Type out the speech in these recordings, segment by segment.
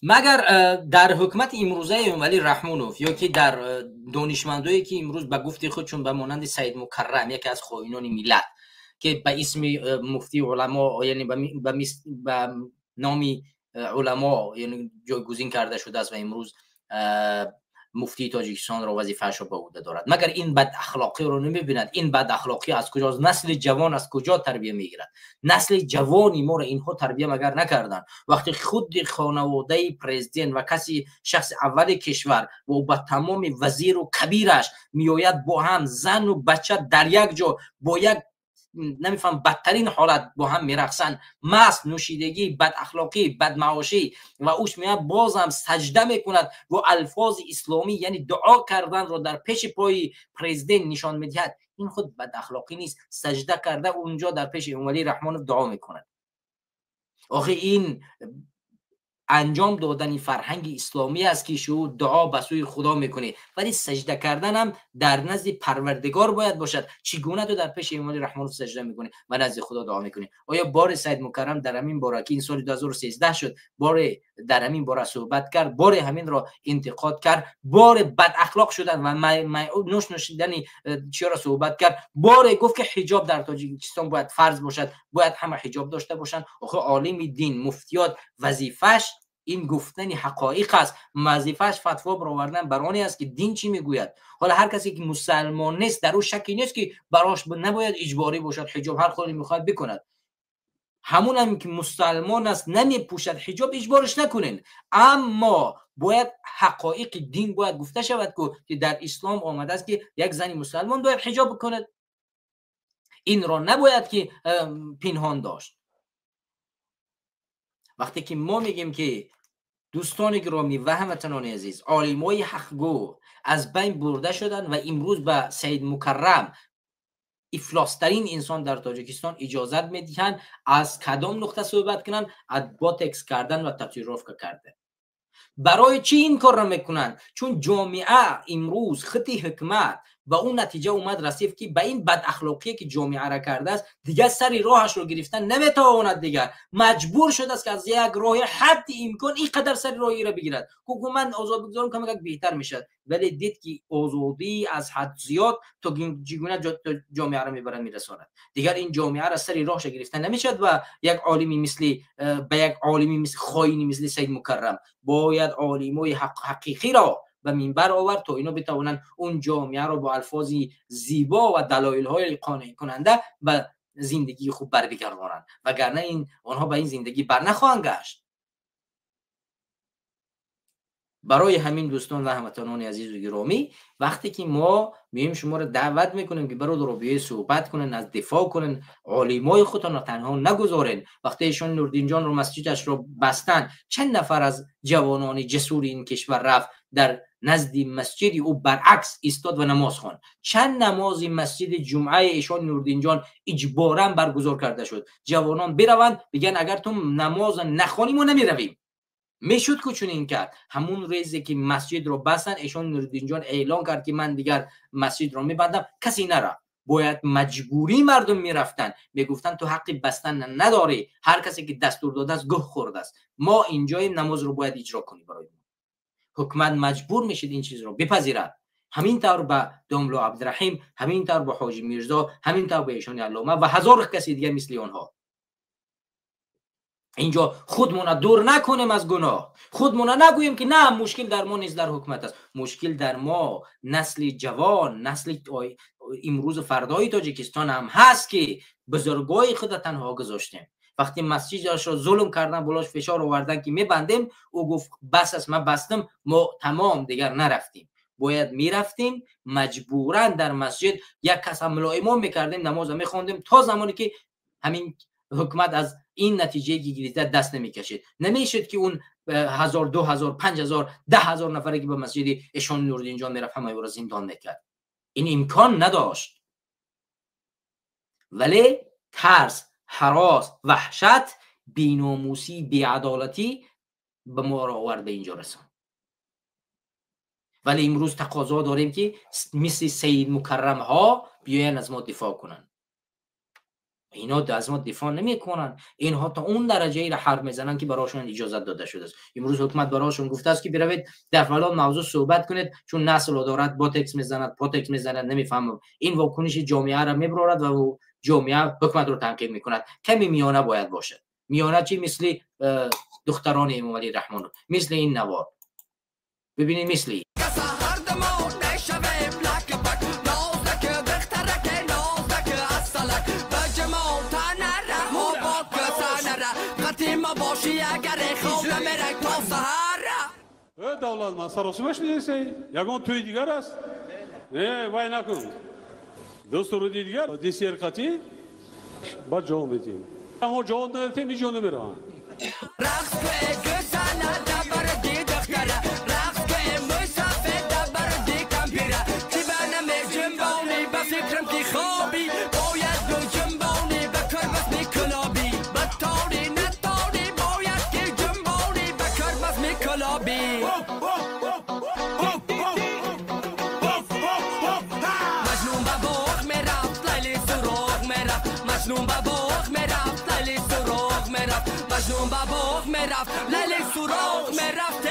Магар дар ҳукумати имрӯзаи Эмомалӣ Раҳмонов ё ки дар донишмандое, ки имрӯз ба гуфти худшон ба монанди Саид Мукаррам, яке аз хоинони миллат, ки ба исми муфтии уламо, яъне ба номи уламо ҷойгузин карда шудааст ва имрӯз муфтии Тоҷикистонро вазифаашро ба уҳда дорад, магар ин бадахлоқиро намебинад? Ин бадахлоқӣ аз куҷост? Насли ҷавон аз куҷо тарбия мегирад? Насли ҷавони моро инҳо тарбия магар накарданд? Вақте худи хонаводаи президент ва каси шахси аввали кишвар ва ба тамоми вазиру кабираш меояд, бо ҳам зану бача дар як ҷо бо як намефаҳмам бадтарин ҳолат бо ҳам мерақсанд, маст, нӯшидагӣ, бадахлоқӣ, бадмаошӣ, ва уш меояд, бозам саҷда мекунад бо алфози исломӣ, яъне дуо карданро дар пеши пои президент нишон медиҳад. Ин худ бадахлоқӣ нест? Саҷда карда унҷо дар пеши Эмомалӣ Раҳмонов дуо мекунад. Охи, ин анҷом додани фарҳанги исломӣ аст, ки шу дуо ба сӯи Худо мекунӣ, вале саҷда карданам дар назди Парвардигор бояд бошад. Чӣ гуна ту дар пеши Эмомалӣ Раҳмонов саҷда мекунӣ ва назди Худо дуо мекунӣ? Оё бори Саид Мукаррам дар ҳамин бора, ки ин соли 2013 шуд, боре дар ҳамин бора суҳбат кард, боре ҳаминро интиқод кард, боре бадахлоқ шудан ва нӯш нӯшидани чиёро суҳбат кард, боре гуфт, ки ҳиҷоб дар Тоҷикистон бояд фарз бошад, бояд ҳама ҳиҷоб дошта бошанд? Охи, олими дин, муфтиёт вазифааш ин гуфтани ҳақоиқ аст, вазифааш фатво баровардан бар оне аст, ки дин чӣ мегӯяд. Ҳоло ҳар касе ки мусалмон нест, дар ӯ шакке нест, ки барош набояд иҷборӣ бошад ҳиҷоб, ҳар холи мехоҳад бикунад. Ҳамонам ки мусалмон аст, намепӯшад ҳиҷоб, иҷбораш накунен, аммо бояд ҳақоиқи дин бояд гуфта шавад, ки дар ислом омадааст, ки як зани мусалмон бояд ҳиҷоб бикунад. Инро набояд ки пинҳон дошт. Вақте ки мо мегӯем, ки дӯстони гиромӣ ва ҳамватанони азиз, олимои ҳақгӯ аз байн бурда шуданд ва имрӯз ба Саид Мукаррам, ифлостарин инсон дар Тоҷикистон, иҷозат медиҳанд аз кадом нуқта суҳбат кунанд, аз ботекс кардан ва татуировка кардан. Барои чӣ ин корро мекунанд? Чун ҷомеа имрӯз хити ҳукмат ба он натиҷа омад расид, ки ба ин бадахлоқие, ки ҷомеара кардааст, дигар сари роҳашро гирифтан наметавонад. Дигар маҷбур шудааст, ки аз як роҳи ҳадди имкон ин қадар сари роҳиро бигирад. Ҳукумат озод бигзорам, камакак беҳтар мешавад, вале дид, ки озодӣ аз ҳад зиёд то чӣ гуна ҷомеаро мебарад, мерасонад. Дигар ин ҷомеаро сари роҳша гирифта намешавад. Ва як олими мисли ба як олими мисли хоини мисли Саид Мукаррам бояд олимои ҳақиқиро ба минбар овард, то ино битавонанд он ҷомеаро бо алфози зибо ва далоилҳои қонеъкунанда ба зиндагии хуб барбигардонанд, вагарна ин онҳо ба ин зиндагӣ барнахоҳанд гашт. Барои ҳамин, дӯстон ва ҳамватанони азизу гиромӣ, вақте ки мо меоем, шуморо даъват мекунем, ки бародаро, биёед, суҳбат кунен, аз дифоъ кунен, олимои худтонро танҳо нагузорен. Вақте эшон Нурдинҷонро масҷидашро бастанд, чанд нафар аз ҷавонони ҷасури ин кишвар рафт, дар назди масҷиди ӯ баръакс истод ва намоз хонд? Чанд намози масҷиди ҷумъаи эшон Нурдинҷон иҷборан баргузор карда шуд? Ҷавонон бираванд, бигӯянд: «Агар ту намоза нахонӣ, мо намеравем». Мешуд ку чунин кард. Ҳамун резе ки масҷидро бастанд, эшон Нуриддинҷон эълон кард, ки ман дигар масҷидро мебандам, касе нарафт. Бояд маҷбурӣ мардум мерафтанд, мегуфтанд: «Ту ҳаққи бастан надорӣ, ҳар касе ки дастур додааст, гӯҳ хӯрдааст, мо инҷоем, намозро бояд иҷро кунӣ барои мо». Ҳукумат маҷбур мешид ин чизро бипазирад. Ҳамин тавр ба домло Абдураҳим, ҳамин тавр ба Ҳоҷи Мирзо, ҳамин тавр ба эшони аллома ва ҳазор каси дигар мисли онҳо. Инҷо худмона дур накунем аз гуноҳ, худмона нагӯем, ки на, мушкил дар мо нест, дар ҳукумат аст. Мушкил дар мо, насли ҷавон, насли имрӯзу фардои Тоҷикистон ҳам ҳаст, ки бузургои худро танҳо гузоштем. Вақте масҷидашро зулм кардан, болош фишор овардан, ки мебандем, ӯ гуфт: «Бас аст, ман бастам». Мо тамом дигар нарафтем. Бояд мерафтем, маҷбуран дар масҷид як кас ҳам мулоимон мекардем, намоза мехондем, то замоне ки ҳамин ҳукумат аз ин натиҷае ки гирифта даст намекашид. Намешуд, ки он 1000, 2000, 5000, 10,000 нафаре ки ба масҷиди эшон Нуриддинҷон мерафт, ҳамаи ӯро зиндон мекард. Ин имкон надошт, вале тарс, ҳарос, ваҳшат, беномусӣ, беадолатӣ ба моро овард, ба инҷо расонд. Вале имрӯз тақозо дорем, ки мисли Саид Мукаррамҳо биёянд, аз мо дифоъ кунанд. اینا از ما دفاع نمیکنن. اینها تا اون درجه ای را حرف میزنن که براشون اجازه داده شده است. امروز حکومت براشون گفته است که بروید در فلان موضوع صحبت کنید، چون نسل دارد باتکس میزند، پاتکس میزند، نمیفهمم. این واکنش جامعه را میبرارد و جامعه حکومت رو تنقید میکند. کمی میانه باید باشد. میانه چی؟ مثل دختران امام علی رحمان، مثل این نوار. ببینید مثل давлат саросимаш нест, ягон тӯи дигар аст? Не, вай накун. Ду суруди дигар десер қатӣ, баъд ҷавоб медиҳем. Мо ҷавоб надодем, ҳеҷ ҷо намераванд. مجنون به باغ میرفت، لیلی سراغ میرفت.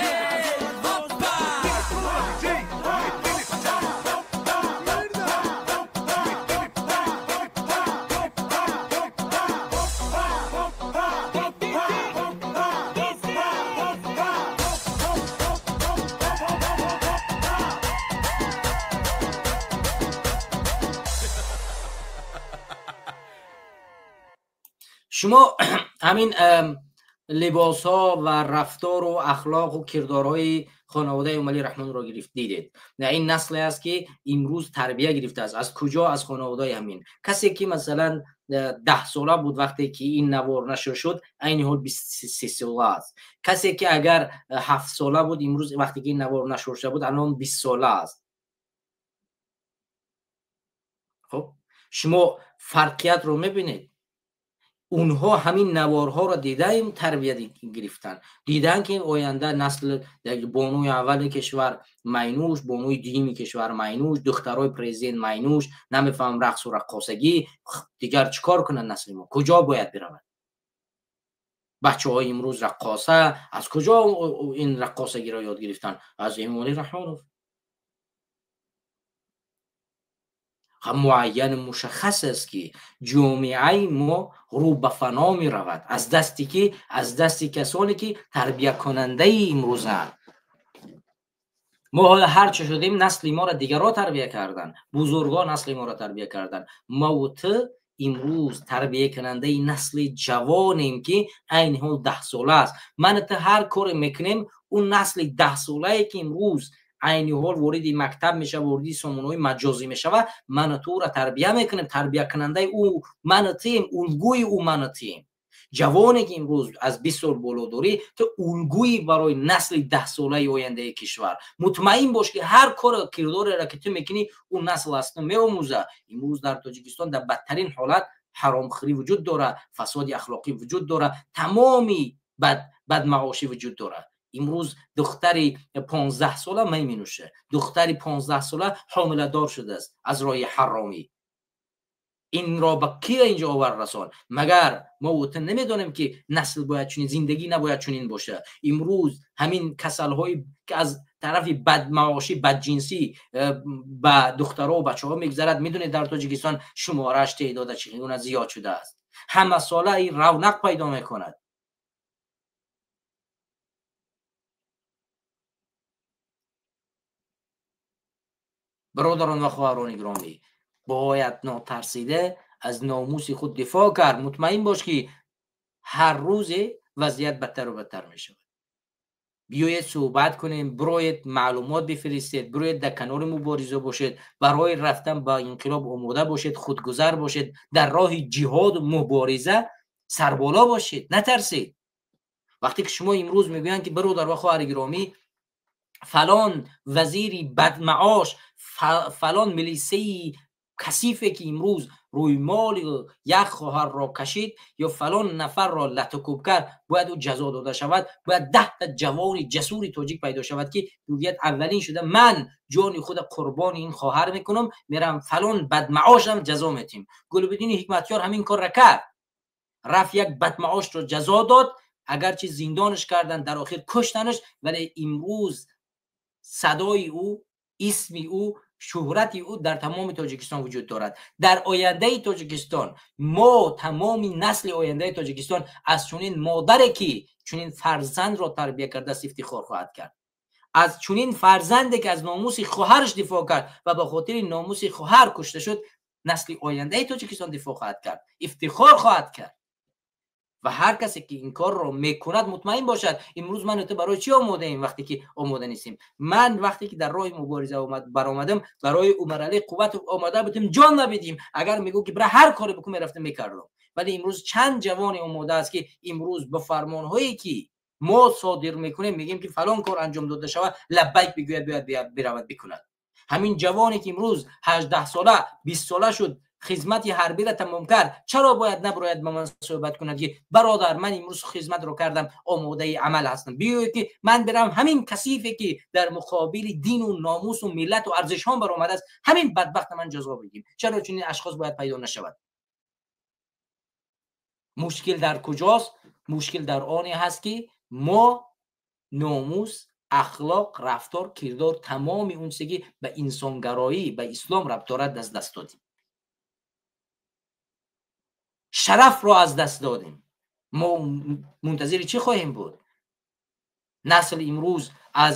شما همین لباس ها و رفتار و اخلاق و کردارهای خانواده امام علی رحمان را گرفت دیدید. نه این نسلی است که امروز تربیه گرفته است. از کجا؟ از خانواده همین. کسی که مثلا 10 ساله بود وقتی که این نوار نشر شد، عین حال 23 ساله است. کسی که اگر 7 ساله بود امروز وقتی که این نوار نشر شده بود، الان 20 ساله است. خب شما فرقیت رو میبینید. اونها همین نوارها را دیدیم تربیت گرفتن، دیدن که آینده نسل بانوی اول کشور مینوش، بانوی دوم کشور مینوش، دخترای پرزیدنت مینوش، نمیفهم رقص و رقاصگی، دیگر چیکار کنن نسل ما؟ کجا باید برود؟ بچه های امروز رقاصه از کجا این رقاصگی را یاد گرفتن؟ از امام علی رحمانوف. معین مشخص است که جامعه ما رو به فنا می رود از دستی که از دستی کسانی که تربیه کننده امروزند. ما حالا هر چه شدیم نسل ما را دیگرها تربیه کردن، بزرگا نسل ما را تربیه کردن. ما و تو امروز تربیه کننده نسل جوانیم که عین حال 10 ساله است. من تو هر کار میکنیم اون نسل 10 ساله که امروز عین حال وارد مکتب میشه، وارد سامانه‌های مجازی میشه، من تو را تربیه میکنیم. تربیه کننده او من تیم، الگوی او من تیم. جوانی که امروز از 20 سال بالا داری تو الگویی برای نسل 10 ساله آینده کشور. مطمئن باش که هر کار کرداری را که تو میکنی اون نسل از تو میآموزه. امروز در تاجیکستان در بدترین حالت حرامخوری وجود داره، فساد اخلاقی وجود داره، تمامی بدمعاشی وجود داره. امروز دختری 15 ساله می مینوشه، دختری 15 ساله حامله دار شده است از راه حرامی. این را به کی اینجا آور رسان؟ مگر ما و تو نمیدانیم که نسل باید چنین، زندگی نباید چنین باشه. امروز همین کسل های که از طرف بدمعاشی بدجنسی به دخترها و بچه ها میگذرد، میدونید در تاجیکستان شمارش تعداد چگونه زیاد شده است. همه ساله این رونق پیدا میکند. برادران و خواهران گرامی، باید ناترسیده از ناموس خود دفاع کرد. مطمئن باش که هر روز وضعیت بدتر و بدتر می شود. بیایید صحبت کنیم، برایید معلومات بفرستید، برایید در کنار مبارزه باشید، برای رفتن با انقلاب آماده باشید، خودگذر باشید، در راه جهاد و مبارزه سربالا باشید، نترسید. وقتی که شما امروز میگویند که برادر و خواهر گرامی فلان وزیری بدمعاش، فلان ملیسه‌ای Касифе ки имрӯз рӯймоли як хоҳарро кашид ё фалон нафарро латукӯб кард, бояд ӯ ҷазо дода шавад. Бояд 10 та ҷавони ҷасури тоҷик пайдо шавад, ки бигӯяд: «Аввалин шуда ман ҷони худа қурбони ин хоҳар мекунам, мерам, фалон бадмаошам ҷазо метим». Гулбиддини Ҳикматёр ҳамин корра кард, рафт, як бадмаошро ҷазо дод. Агарчи зиндонаш карданд, дар охир куштанаш, вале имрӯз садои ӯ, исми ӯ, шӯҳрати ӯ дар тамоми Тоҷикистон вуҷуд дорад. Дар ояндаи Тоҷикистон мо, тамоми насли ояндаи Тоҷикистон, аз чунин модаре, ки чунин фарзандро тарбия кардааст, ифтихор хоҳад кард. Аз чунин фарзанде, ки аз номуси хоҳараш дифоъ кард ва ба хотири номуси хоҳар кушта шуд, насли ояндаи Тоҷикистон дифоъ хоҳад кард, ифтихор хоҳад кард. Ва ҳар касе ки ин корро мекунад, мутмаин бошад. Имрӯз ман ту барои чӣ омодаем, вақте ки омода нестем? Ман вақте ки дар роҳи мубориза баромадам, барои Умаралӣ Қувватов омода будем ҷон набидим. Агар мегӯ ки бира, ҳар коре бикун, мерафтем, мекардам. Вале имрӯз чанд ҷавоне омода аст, ки имрӯз ба фармонҳое ки мо содир мекунем, мегӯем ки фалон кор анҷом дода шавад, лаббайк бигӯяд, бояд биравад, бикунад? Ҳамин ҷавоне ки имрӯз 18 сола, 20 сола шуд, хизмати ҳарбиро тамом кард, чаро бояд наброяд, ба ман суҳбат кунад, ки бародар, ман имрӯз хизматро кардам, омодаи амал ҳастам, биёед, ки ман бирам, ҳамин касифе ки дар муқобили дину номусу миллату арзишҳон баромадааст, ҳамин бадбахта ман ҷазо бигим? Чаро чунин ашхос бояд пайдо нашавад? Мушкил дар куҷост? Мушкил дар оне ҳаст, ки мо номус, ахлоқ, рафтор, кирдор, тамоми он чизе ки ба инсонгароӣ, ба ислом рабт дорад, аз даст додем, шарафро аз даст додем. Мо мунтазири чӣ хоҳем буд? Насл имрӯз аз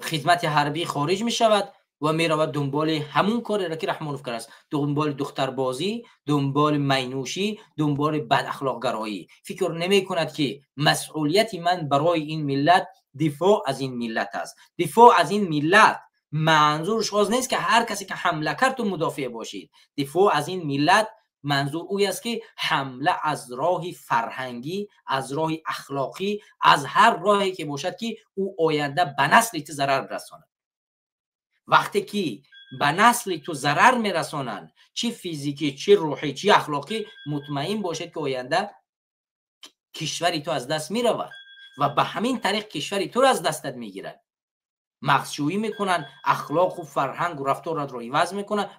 хизмати ҳарбӣ хориҷ мешавад ва меравад дунболи ҳамун кореро, ки Раҳмонов кардааст: дунболи духтарбозӣ, дунболи майнӯшӣ, дунболи бадахлоқгароӣ. Фикр намекунад, ки масъулияти ман барои ин миллат дифоъ аз ин миллат аст. Дифоъ аз ин миллат манзурш оз нест, ки ҳар касе ки ҳамла кард, ту мудофеъ бошӣ. Дифоъ аз ин миллат манзур ӯ аст, ки ҳамла аз роҳи фарҳангӣ, аз роҳи ахлоқӣ, аз ҳар роҳе ки бошад, ки ӯ оянда ба насли ту зарар расонад. Вақте ки ба насли ту зарар мерасонанд, чӣ физикӣ, чӣ рӯҳӣ, чӣ ахлоқӣ, мутмаин бошед, ки оянда кишвари ту аз даст меравад ва ба ҳамин тариқ кишвари туро аз дастат мегирад, мағзшӯӣ мекунанд, ахлоқу фарҳангу рафторатро иваз мекунанд.